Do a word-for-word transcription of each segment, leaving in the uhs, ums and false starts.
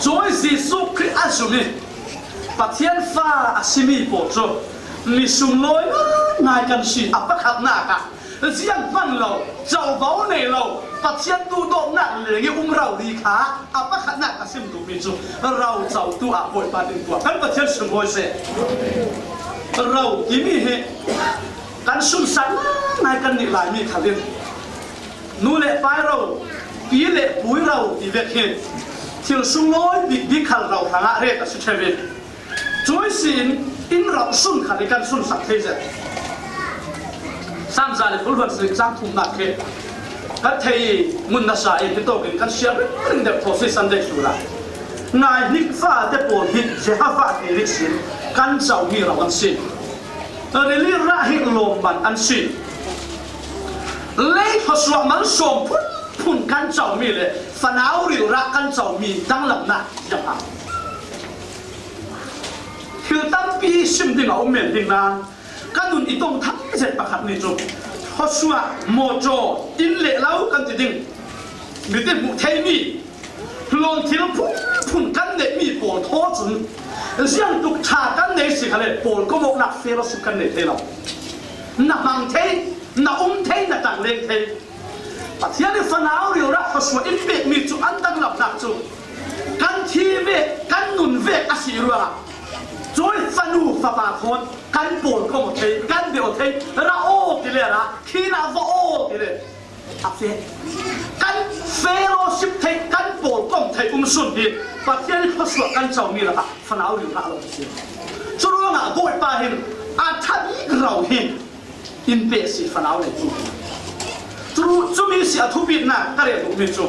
Chuai Jesuh Khrih a zum hi Pathian fa a si mi pawl chu mi sunglawi ngai kan si a pakhatnak ah zianghman lo, covo nei lo, Pathian duhdawtnak leng i um rori kha a pakhatnak a sim duhmi cu rocotu ah Bawipa in tuah kan Pathian sunglawi seh. Ro timi hi kan sunsak ngai kan nih laimi khal in nu le pai ro, pi le pui ro ti vek hi thil sunglawi bikbik khal ro hrangah ret a si ṭheu in, cuai si in in ro sun khal i kan sunsak thei zet. Sam za le kul hluan salik cang thumnak khi kan thei ngun nasa in hi tawkin kan siar ringring deuh thawh si Sunday school ah. Ngai hnik fate pawl hi Jehovah hnen ihsin kan comi ro an si. Rili rah hi lawmman an si. Lei thluasuah malsawm phunphun kan comi le fanau rilrah kan comi danglamnak ziang a thil tampi sim ding a um men ding nain ka nun i tong thang zet pakhat ni cu thluasuah, mawṭaw, inn le lo kan ti ding, mite hmuh theimi hlawn thil phunphun kan neihmi pawl thaw cun ziangtuk ṭha kan nei si khal le pawl kawmawknak fellowship kan nei thei lo. Na hmang thei, na um thei, na tangleng thei. Pathian i fanau rilrah thluasuah in pekmi cu an danglamnak cu kan thi vek, kan nun vek a si ruangah cuai fanu fapa thawn kan pawl kawm aw thei, kan bia aw thei, ra aw ti le ra, khin ah va aw ti le a fek. Kan fellowship thei, kan pawl kawm thei um sun hi Pathian i thluasuah kan comi lakah fanau rilrah lo a si. Curuangah Bawipa hin a ṭha bik ro hi in peh si fanau le cu. Cu, cumi si a thupitnak ka rel duhmi cu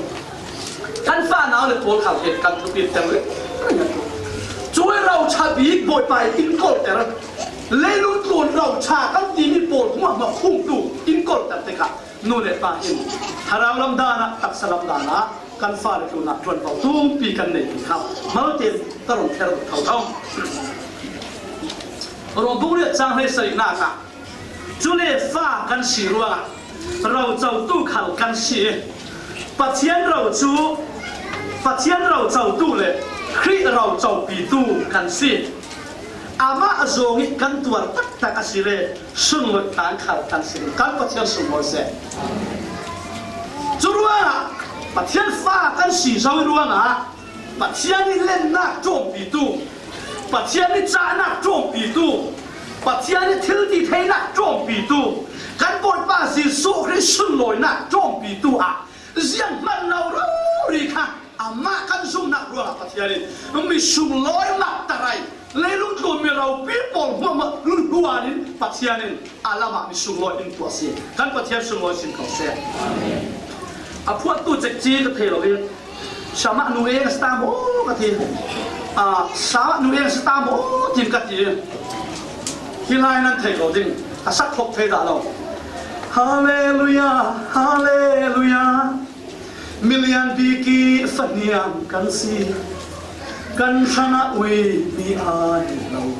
kan fanau le pawl khal hi kan thupit ter le cuai ro ṭha bik Bawipa in in kolter, leilung tlun ro ṭha kan timi pawl hmuahhmuah khungtu in kolter tikah nu le pa hin thlarau lam dan ah, taksa lam dan ah kan fale tlunah ṭuanvo tumpi kan nei ti kha malte in ka run ther thotho. Rom bung riat cang hleisarihnak ah, cule fa kan si ruangah rocotu khal kan si i Pathian ro cu, Pathian rocotu le Khrih rocopitu kan si. Amah zong i kan tuar taktak a si le sunlawih tlang khal kan si ding kan Pathian sunglawi seh. Curuangah Pathian fa kan si zo i ruangah Pathian i lennak ṭawmpitu, Pathian i cahnak ṭawmpitu, Pathian i thil ti theinak ṭawmpitu, kan Bawipa Jesuh Khrih sunlawinak ṭawmpitu ah zianghman lo rori kha amah kan zumhnak ruangah Pathian in mi sunglawi mak tarai, leilung tlun mi ropi pawl hmuahhmuah hluan in Pathian in a lamah mi sunglawi in tuah si. Kan Pathian sunglawi sin ko seh. A phuattu cekci ka thei lo in, Samah nu eng a si ta maw ka ti. Ah, Samah nu eng a si ta maw tin ka ti. Hi lai nan thei ko ding. A sak thawk thei dah lo. Halleluia, halleluia. Milian bik i fahniam kan si. Kan hrangah ui mi a hi lo.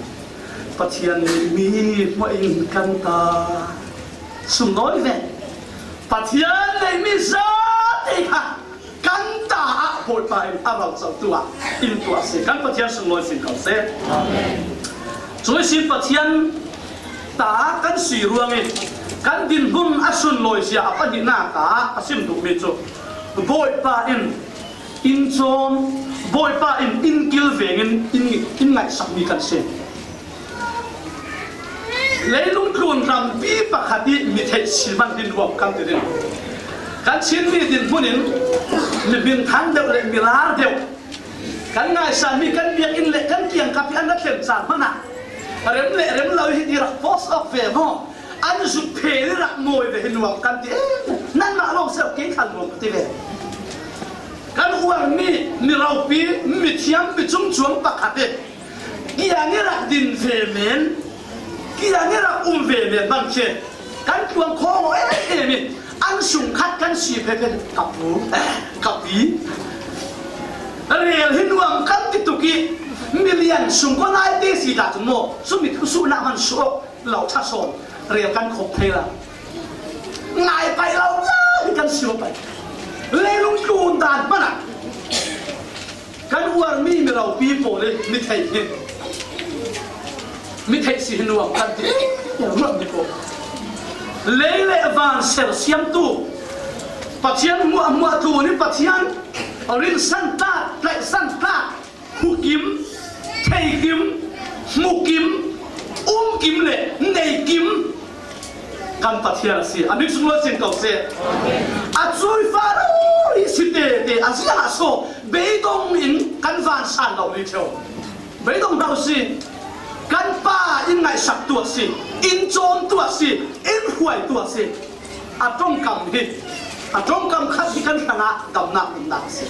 Pathian nih mi hmuah in kan ta. Sunglawi ve. Pathian nih mi zate kha kan ta ah Bawipa in a rocotu ah in tuah si. Kan Pathian sunglawi sin ko seh. Cuih sin Pathian ta kan si ruangin kan dinhmun a sunlawi zia a pahnihnak ah a sim duhmi cu Bawipa in in cawm, Bawipa in in kilveng in in, in ngaihsakmi kan si. Leilung tlun rampi pakhat i mi theih si man din huam kan ti ding. Kan Chinmi dinhmun in mi hminthang deuh le mi lar deuh kan ngaihsanmi kan biakinn le kan kiangkap i an ra thlen caan hmanah rem le rem lo hi ti rak post awk ve maw? An zuk phe i rak mawi ve hi nuam kan ti. Eh, nanmah lawng seuh kei khal nuam ka ti ve. Kan uarmi mi ropi, mi thiam, mi cungcuang pakhat i kiang i rak din ve men, kiang i rak um ve men bang khi kan tluang khawng aw em em i an sung khat kan si phephet ka pu, ka pi. Rel hi nuam kan ti tuk i milian sung khuanai te si ta cu maw, cumi thusuhnak man suh awk lo ṭha sawn rel kan khop thei la. Ngai paih lo lai kan si pai. Leilung tlun dan hmanah kan Uar mi, mi ropi pawl le, mi theih hi, mi theih si hi nuam kan ti, nuam ni ko. Lei le van sersiamtu, Pathian muah, muah tu ni, Pathian rinsan ta, tlaihsan ta, hukim, theikim, hmukim, umkim le neikim kan Pathian a si. A min sung lo sin ko se. A chuifa lo i si tete a ziah so beidong in kan van san lo ni cheu. Beidong lo si. Kan pa in ngaihsak tu a si, in chom tu a si, in huai tu a si. A tongkam hi, a tongkam khat hi kan hrangah damna umna a si.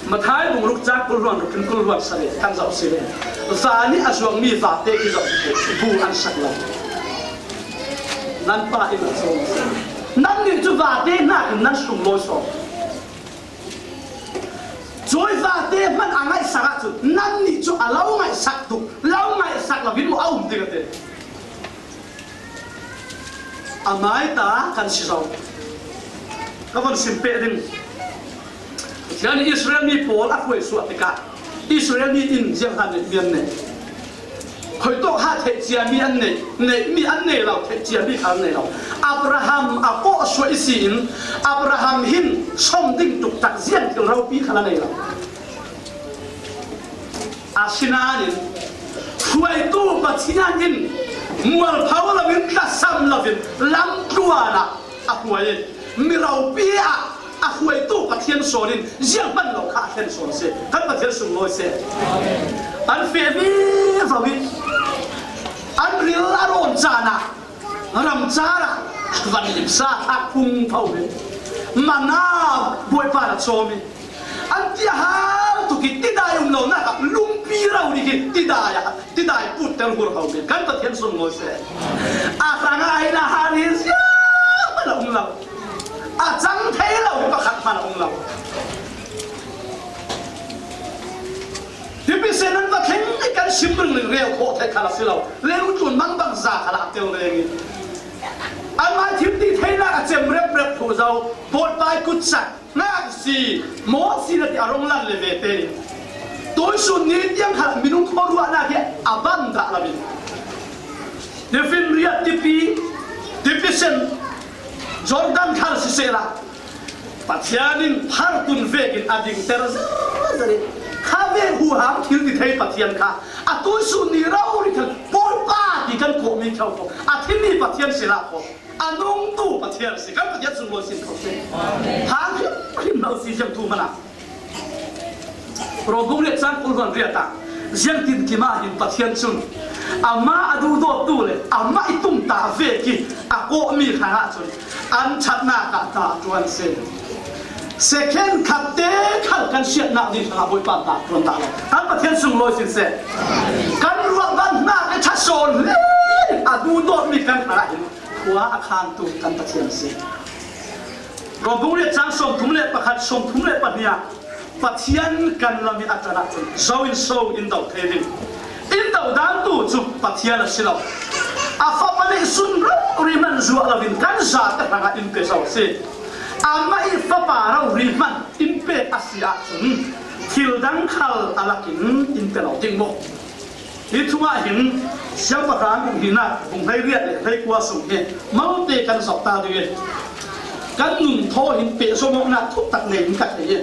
Mathai bung ruk chang kul hluan ruk in kul hluan sa le kan zoh si le. Van nih a zuang mi vate ki zoh bu an sak lo. Nan pa in a zuang si. Nan nih cu vate hnakin nan sung lawi saw. Cuai vate hman a ngaihsak ahcun nan nih cu a lo ngaihsak tuk, lo ngaihsak lo in maw a um ding a ti. A mai ta kan si zo. Ka von sim peh ding. Pathian nih Israel mi pawl a hruai suah tikah Israel mi in ziang hlan nih mi an nei. Khuitawk ha theih ciami an nei, nei mi an nei lo, theih ciami kha an nei lo. Abraham a kawh suah i si in Abraham hin sawm ding tuk tak ziang thil ropi kha a nei lo. Asinain hruaitu Pathian in mualpho lo in tlasam lo in lamtluan ah a hruai in mi ropi ah a hruaitu Pathian sawn in zianghman lo kha a thlen sawn si. Kan Pathian sunglawi seh. An feh vivo in an ril a rawn caan ah ramcar ah van limsa a phung pho in mana Bawipa na cawm in an tia hal tuk i tidai um lo nak ah lungpi rau dik i tidai ah tidai put tel hur ho men kan Pathian sunglawi seh. A hrang a aina har hi ziah hman a um lo. A cang thei lo hi pakhat hman a um lo. Hipi sen an va thleng i kan sim ringring reu khawh theih khal a si lo. Lengtlun mangbang za khal a tel reng i anmai thil ti theinak a cem reprep thu zo. Bawipa i kutsak ngak si maw si na ti a rong lan le ve te in tuisun ni tiang khal minung khuaruahnak hi a bang dah lo in Tifin riat tipi, tipi sen Jordan thar sisehla Pathian in phar tun vekin a dingter zerzer i kha ve huham thil ti thei Pathian kha a tuisun ni rori khan Bawipa ti kan kawhmi kho ko a thimi Pathian sila ko a nungtu Pathian si kan Pathian sunglawi sin kho si. Hang hrim hrim lo si ziang tu mana. Rom bung riat cang kul hluan riat ah ziangtin kim ah hin Pathian cun amah a duhdawttu le amah i tumtah vek i a kawhmi hrangah cun an ṭhatnak ah dah ṭuan si. Second khat te khal kan siatnak ding hrangah Bawipa dah ṭuan dah lo. Kan Pathian sunglawi sin seh. Kan ruahbanhnak i ṭha sawn hle a duhdawtmi kan hrangah hin khua a khantu kan Pathian a si. Rom bung riat cang sawmthum le pakhat, sawmthum le pahnih ah Pathian kan lam i a ṭan ahcun zo in so in do thei ding. In do dantu cu Pathian a si lo. A fapa neihsun rori hman zuah lo in kan zate hrangah in pe zo a si. Amah i fapa rori hman in pek a si ahcun thil dang khal a lakin in pe lo ding maw? Hi thungah hin Siangpahrang hnihnak bung hleiriat le hleikua sung hi malte kan zoh ta ding i kan nun thaw hin pehzom awknak thuk tak nei in ka thei i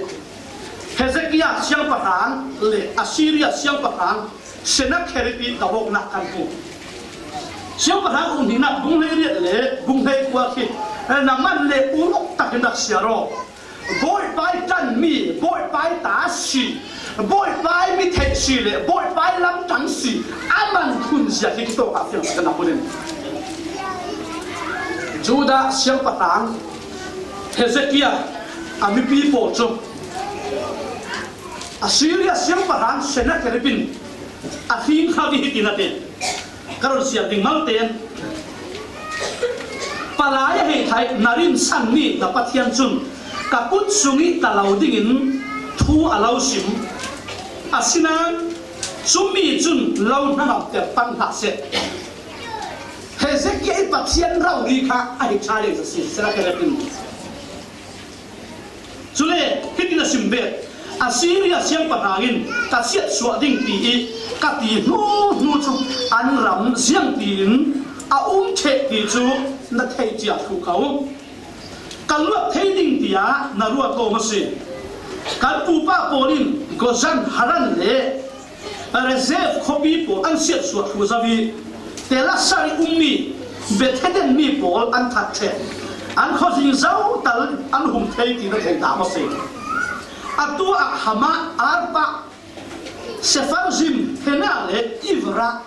Hezekiah siangpahrang le Assyria siangpahrang Sennacherib i do awknak kan hmu. Siangpahrang hnihnak bung hleiriat le bung hleikua khi na man le uruk tak in rak siar aw. Bawipa i ṭanmi, Bawipa i ta si, Bawipa i mi theih si le Bawipa i lamtang si a man khun zia hi kitawk ah fiang kan a hmun in Judah siangpahrang Hezekiah a mipi pawl cu Assyria siangpahrang Sennacherib in a hring hau hi tin a ti. Ka run siar ding malte in palai a hei thai na rinsan ni na Pathian cun ka kut sung i ka lo dingin thu a lo sim. Asinain cumi cun lo hnangamter pang hlah seh. Hezekiah i Pathian rori kha a hi ṭha le si seh. Sennacherib in Cule hitin a sim bet, Assyria siangpahrang in ka siatsuah ding ti i ka ti hnuhnu cu an ram ziangtin a um ṭheh ti cu na thei cia thluh ko. Ka luat thei ding tiah na ruat aw maw si? Kan pupa pawl in Gozan, Haran le Rezef khuapi pawl an siatsuah thluh zo i, Telasar i ummi Bethedin mi pawl an that ṭheh. An khuazing zotal an hum thei ti na thei dah maw si? Atu ah Hamat, Arpah, Sepharvaim, Hena le Ivra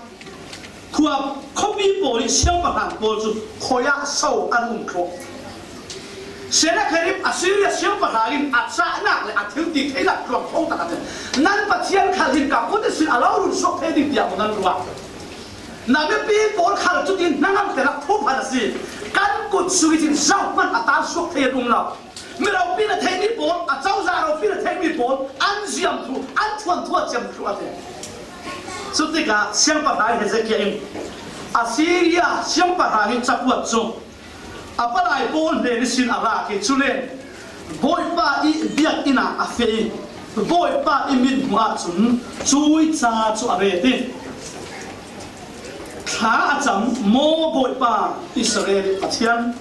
khua khuapi pawl i siangpahrang pawl cu khuapi ah so an um thluah. Sennakerib, Assyria siangpahrang in a cahnak le a thil ti theinak tluang kho tak a ti. Nan Pathian khal hin ka kut ihsin a lo run suak thei ding tiah maw nan ruah? Na mipi pawl khal cutin hnangam te rak phu phan a si. Kan kut sung ihsin zohhmanh a tan suak thei an um lo. Mi ropi na theimi pawl, a cozah ropi na theimi pawl an ziam thluh, an thuanthu a ciam thluh a ti. Cutikah siangpahrang Hezekiah in Assyria siangpahrang i cakuat cu a palai pawl hnen ihsin a lak i, cule Bawipa i biakinn ah a feh i, Bawipa i mithmuh ahcun cuih ca cu a ret i, thla a cam. Maw Bawipa, Israel i Pathian,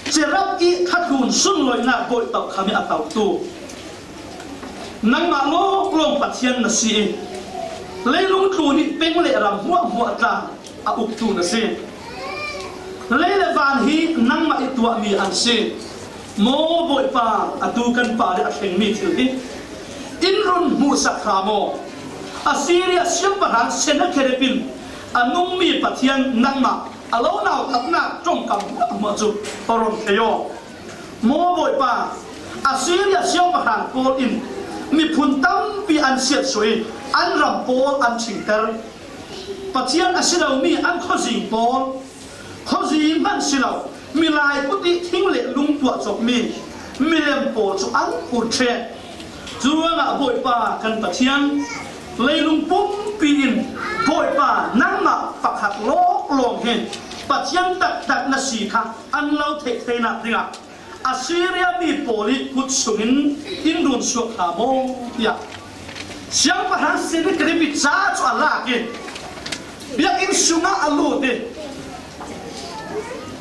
Cherub i thatlun sunlawinak bawi tokham i a totu, nangmah lawnglawng Pathian na si i, leilung tlun i peng le ram hmuahhmuah tla a uktu na si. Lei le van hi nangmah i tuahmi an si. Maw Bawipa, atu kan pa le a thlengmi thil hi in run hmuhsak hram aw. Assyria siangpahrang Sennakerib in a nungmi Pathian nangmah a lo nautatnak ṭongkam hmuahhmuah cu run thei aw. Maw Bawipa, Assyria siangpahrang pawl in miphun tampi an siatsuah i an ram pawl an chingter. Pathian a si lomi an khuazing pawl, khuazing hmanh si lo, milai kut i thing le lung tuah cawkmi milem pawl cu an pur ṭheh. Curuangah Bawipa kan Pathian, leilung pumpi in Bawipa nangmah pakhat lawnglawng hi Pathian taktak na si kha an lo theih theinak dingah Assyria mi pawl i kut sungin in run suak hna maw? Tiah siangpahrang Sennakerib i ca cu a lak i biakinn sungah a lut i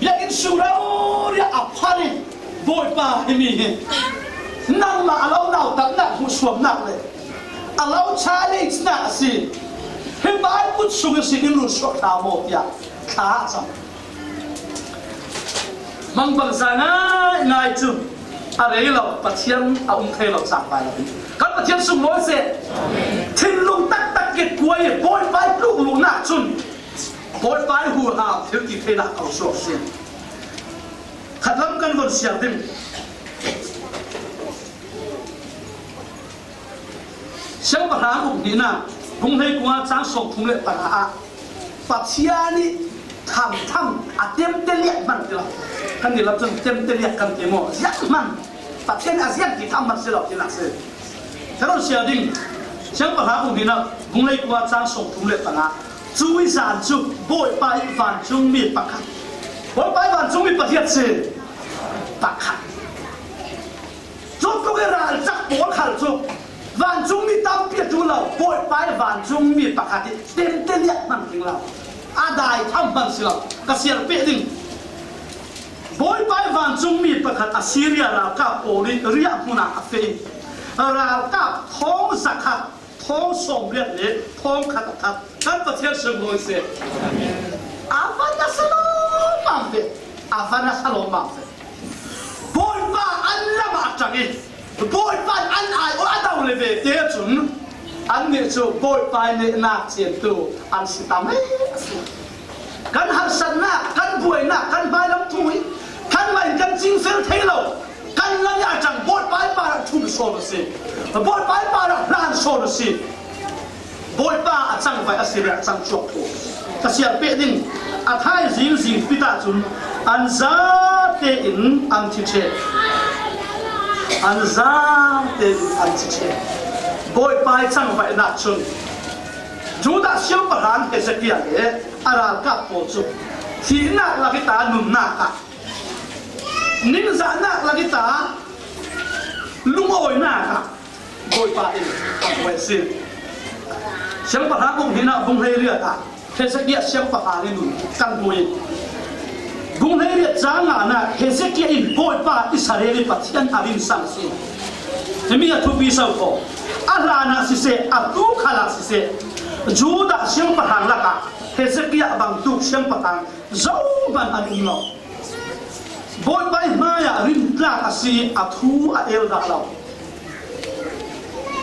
biakinn sung rori ah a phar i, Bawipa, himi hi nangmah a lo nautatnak hmuhsuamnak le a lo challenge-nak a si. Hi pa i kut sung ihsin in run suak hna maw? Tiah thla a cam. Mangbangza ngaingai cu a rei lo, Pathian a um thei lo cangfai lo. Kan Pathian sunglawi seh. Thinlung taktak i kuai i Bawipa i tluk luhnak cun Bawipa i huham thil ti theinak ko suak a si. Khatlam kan von siar ding. Siangpahrang uk hnihnak bung hleikua cang sawmthum le panga ah Pathian i thamtham a temte liak hmanh ti lo. Kan ni lam cun temte liak kan ti maw? Ziah hmanh. Pathian a ziang ti tham hmanh si lo tinak si. Kan siar ding. Siangpahrang uk hnihnak bung hleikua cang sawmthum le panga. Cuih zan cu Bawipa i vancungmi pakhat. Bawipa i vancungmi pahriat si. Pakhat. Cutluk i ralcak pawl khal cu vancungmi tampi a ṭul lo, Bawipa i vancungmi pakhat i temte liak hmanh ding lo, a dai tham hmanh si lo, ka siar peh ding. Bawipa i vancungmi pakhat Assyria ralkap pawl i riahhmun ah a feh i ralkap thawng zakhat, thawng sawmriat le thawng khat a that. Kan Pathian sunglawi seh. A van a sa lawmmam ve. A van a sa lawmmam ve. Bawipa an lam ah a ṭang i Bawipa in an ai aw a do le ve te cun annih cu Bawipa i nehnak ciantu an si tam e a si. Kan harsatnak, kan buainak, kan hmailam thu hi kanmah in kan cingfel thei lo. Kan lam i a ṭang Bawipa i parah ṭhum sawn a si. Bawipa i parah hlan sawn a si. Bawipa a cangvaih a si le a cang cuak thu ka siar peh ding. A thaizing zing pit ahcun an zate in an thi ṭheh. An zate in an thi ṭheh. Bawipa i cangvaihnak cun Judah siangpahrang Hezekiah le a ralkap pawl cu thihnak lak i ta nunnak ah, ningzahnak lak i ta Bawipa in a buai a si. Siangpahrang bung hnihna bung hleiriat ah Hezekiah siangpahrang i nun kan hmu i, bung hleiriat cang ngana Hezekiah in Bawipa Israel i Pathian a rinsan a si. Himi a thupi so khaw. A hlanah siseh, a tu khalah siseh, Judah siangpahrang lakah Hezekiah bangtuk siangpahrang zohman an um lo. Bawipa i hmaiah rintlak a si, a thu a el dah lo.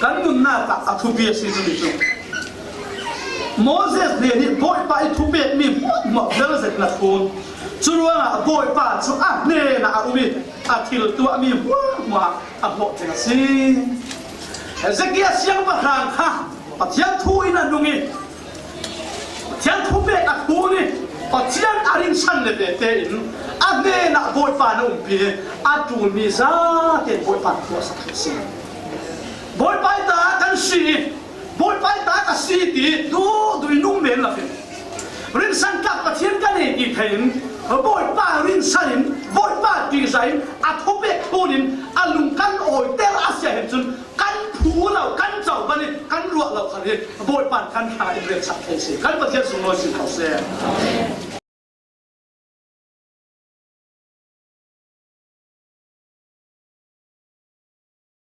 Kan nunnak ah a thupi a si cu mi cu Moses hnen hi Bawipa i thupekmi hmuahhmuah velzetna thun. Curuangah Bawipa cu a hnenah a um i a thil tuahmi hmuahhmuah a hnawh theng a si. Hezekiah siangpahrang kha Pathian thu in a nung i Pathian thupek a thun i Pathian a rinsan le vete in a hnenah Bawipa na umpi i a ṭulmi zate Bawipa na tuahsak a si. Bawipa i ta kan si i Bawipa i ta ka si ti duh duh i nung men lo in rinsan tlak Pathian ka nei ti thei in Bawipa rinsan in Bawipa ṭihzah in a thupek thun in a lung kan awiter a si ahhin cun kan phu lo, kan cohlan i kan ruah lo khal hi Bawipa in kan hna in relsak thei si. Kan Pathian sunglawi si ko seh.